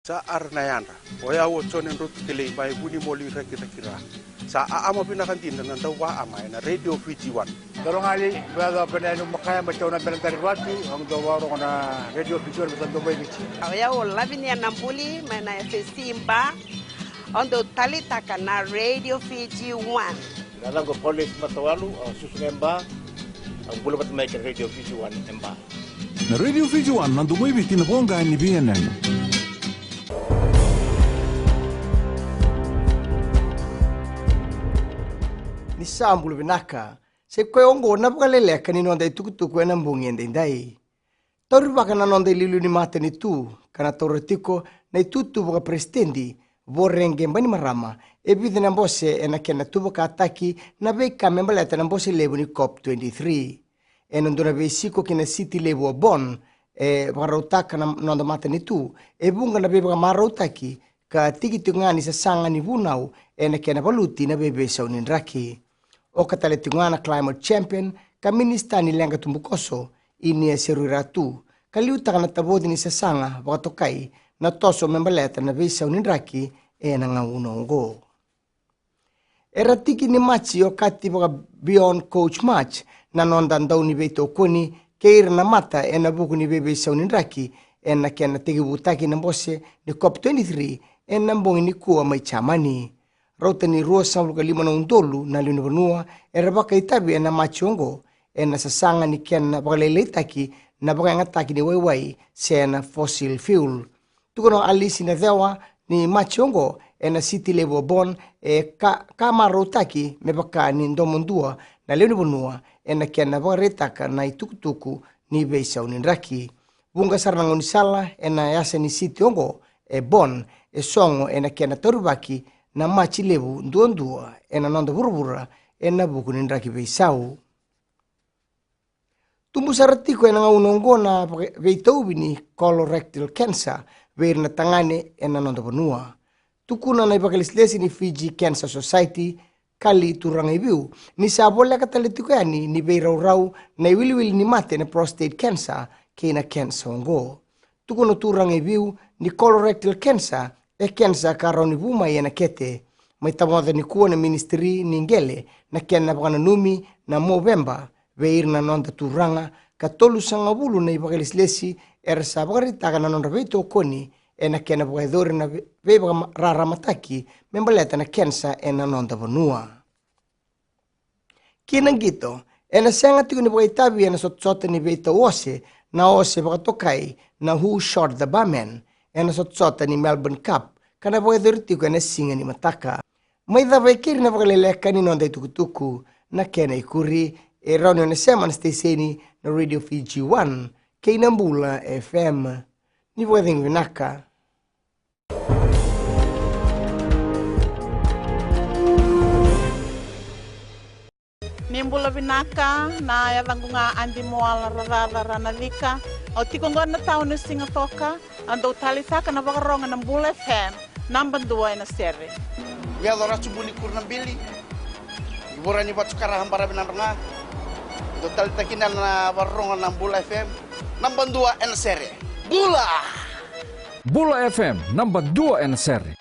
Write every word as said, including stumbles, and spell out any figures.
Sa ara na yadra. O yau o Jone Drotu Kelei mai Vunimoli, Rakiraki, Ra. Sa aama vinaka dina na dauvaama ena Radio Fiji One. Dolo gali, vea dau pena yani makaya mai tauna bena dari vatu, au dau varogo na Radio Fiji One, sa dau mai Viti. O yau o Lavinia Nabuli mai na F S C Ba. Au dau talitaka na Radio Fiji One. Na yacaqu o Paulus Matawalu, au susu ga e Ba, au bula vata mai kei na Radio Fiji One e Ba. Na Radio Fiji One, na domo i Viti, na voqa ni veiyanuyanu. Ni sa bula vinaka. Sa i koya oqo na vakaleleka ni noda itukutuku ena bogi edaidai. Taurivaka na noda iliuliu ni matanitu, ka na taura tiko na itutu vakaperesitedi, Voreqe Bainimarama, e vica na bose ena kena tuvakataki na veika me baleta na bose levu ni COP twenty-three. Ena dua na veisiko ki na siti levu o Bonn, e vakarautaka na noda matanitu, e vuqa na veivakamarautaki ka tiki tiko ga ni sasaga ni vunau ena kena valuti na veiveisau ni draki. Oka tale tiko ga na Climate Champion ka minisita ni leqa tubukoso, Inia Seruiratu, ka liutaka na tavoci ni sasaga vakatokai na toso me baleta na veisau ni draki ena gauna oqo. Era tiki ni Maji okati vaka Beyond Coach March na noda dau ni veitokoni kei ira na mata ena vuku ni veiveisau ni draki ena kena tekivutaki na bose ni COP twenty-three ena bogi nikua mai Jamani. Rauta ni ruasagavulu ka lima na udolu na lewe ni vanua era vakaitavi ena Maji oqo, ena sasaga ni kena vakalailaitaki na vakayagataki ni waiwai se na fossil fuel. Tukuna o Alice Nacewa ni Maji oqo ena siti levu o Bonn e ka, ka marautaki me vaka ni domo dua na lewe ni vanua ena kena vakaraitaka na itukutuku ni veisau ni draki. Vuqa sara na gaunisala ena yasa ni siti oqo e Bonn e sogo ena kena taurivaki na maji levu duadua ena noda vuravura ena vuku ni draki veisau. Tubu sara tiko ena gauna oqo na vaka-, veitauvi ni colorectal cancer vei ira na tagane ena noda vanua. Tukuna na ivakalesilesi ni Fiji Cancer Society, Kali Turagaiviu, ni sa voleka tale tiko yani ni veiraurau na iwiliwili ni mate na prostate cancer kei na cancer oqo. Tukuna o Turagaiviu ni colorectal cancer e cancer ka rawa ni vu mai ena kete. Mai tavoca nikua na ministry ni qele na kena vakananumi na Moveba vei ira na noda turaga, ka tolusagavulu na ivakalesilesi era sa vakaraitaka na nodra veitokoni ena kena vakayacori na vei-, veivakararamataki me baleta na cancer ena noda vanua. Ki na qito, ena sega tiko ni vakaitavi ena sotasota ni veitau ose na ose vakatokai na Who Shot the Barman ena sotasota ni Melbourne Cup, ka na vakayacori tiko ena siga ni mataka. Mai cava e keri na vakaleleka ni noda itukutuku, na kena ikuri e rawa ni o na sema na siteseni na Radio Fiji One kei na Bula F M. Ni vakacegu vinaka. Ni bula vinaka, na yacaqu ga Adi Moala Racaca Ranacika. Au tiko oqo na tauni o Sigatoka, au dau talitaka na vakarogo na Bula F M, naba dua ena sere. Meco Ratu Buni Kurunabili, i vura ni Vatu Kara, Baravi Nadroga. Dau talitaka kina na vakarogo na Bula F M, naba dua ena sere. Bula! Bula F M, naba dua ena sere.